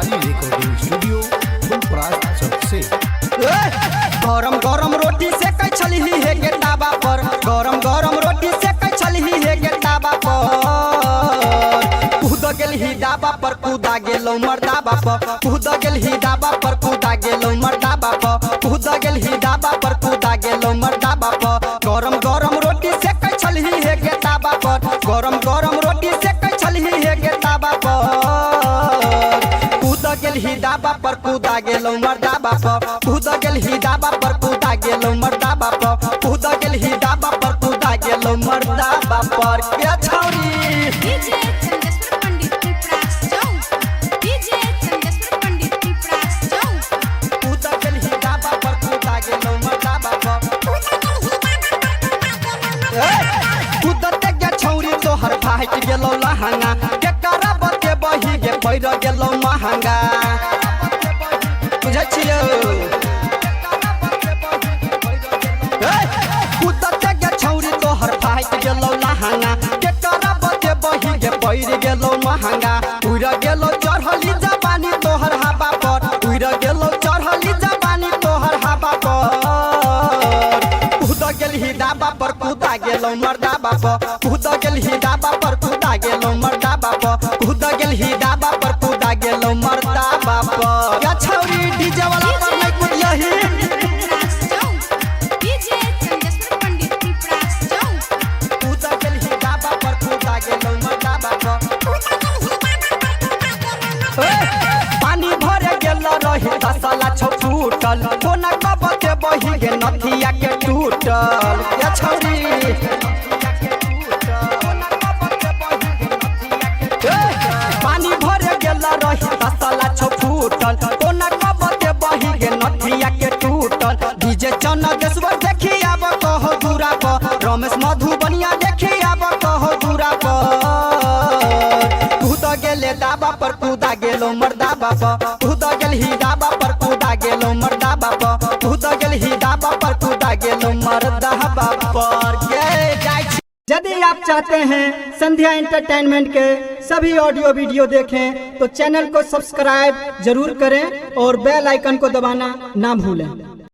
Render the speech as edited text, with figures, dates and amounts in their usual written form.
काली recording studio Phulparas चौक से। गरम गरम रोटी से कै छलही हे गे तावा पर, गरम गरम रोटी से कै छलही हे गे तावा पर। कूद गेलही दाबा पर कूदा गेलौ मर्दाबा पर, कूद गेलही दाबा पर कूदा गेलौ मर्दाबा पर, कूद गेलही दाबा पर कूदा गेलौ मर्दाबा पर। गरम गरम रोटी से कै छलही हे गे तावा पर, गरम गरम रोटी से कै छलही हे गे तावा पर। कूद गेलही दाबा पर कूदा गेलौ मर्दाबा पर, कूद गेलही दाबा पर कूदा गेलौ मर्दाबा पर, कूद गेलही दाबा पर कूदा गेलौ मर्दाबा पर। के छौरी। डीजे चंदेश्वर पंडित फुलपरास चौक, डीजे चंदेश्वर पंडित फुलपरास चौक। कूद गेलही दाबा पर कूदा गेलौ मर्दाबा पर। कूदते गे छौरी तोहर फाटि गेलौ लहंगा, केकरा बते बही गे पैर गेलौ महंगा। बुझै छियौ? कूदते गे छौरी तोहर फाटि गेलौ लहंगा, केकरा बते बही गे पैर गेलौ महंगा। उड़ि गेलौ चढ़ली जवानी तोहर हवा पर, उड़ि गेलौ चढ़ली जवानी तोहर हवा पर। कूद गेलही दाबा पर कूदा गेलौ मर्दाबा पर, कूद गेलही दाबा पर कूदा गेलौ मर्दाबा पर, कूद गेलही दाबा पर कूदा गेलौ मर्दाबा पर। या छौरी डीजे वाला पर नहीं कूदियही। फुलपरास चौक, डीजे चंदेश्वर पंडित फुलपरास चौक। कूद गेलही दाबा पर कूदा गेलौ मर्दाबा पर। पानी भरे गेल रही तसला छौ फूटल, कोना कबते बही गे नथिया के टूटल। या छौरी। पानी भरे गेल रही तसला छौ फूटल, कोना कबते बही गे नथिया के टूटल। डीजे चंदेश्वर देखी आब कहो दूरा पर, रमेश मधुबनिया देखी आब कहो दूरा पर। कूद गेले दाबा पर कूदा गेलो मर्दाबा पर, कूद गेलही दाबा पर कूदा गेलो मर्दाबा पर, कूद गेलही दाबा पर कूदा गेलो मर्दाबा पर। गे जाइ छी। यदि आप चाहते हैं संध्या एंटरटेनमेंट के सभी ऑडियो वीडियो देखें तो चैनल को सब्सक्राइब जरूर करें और बेल आइकन को दबाना ना भूलें।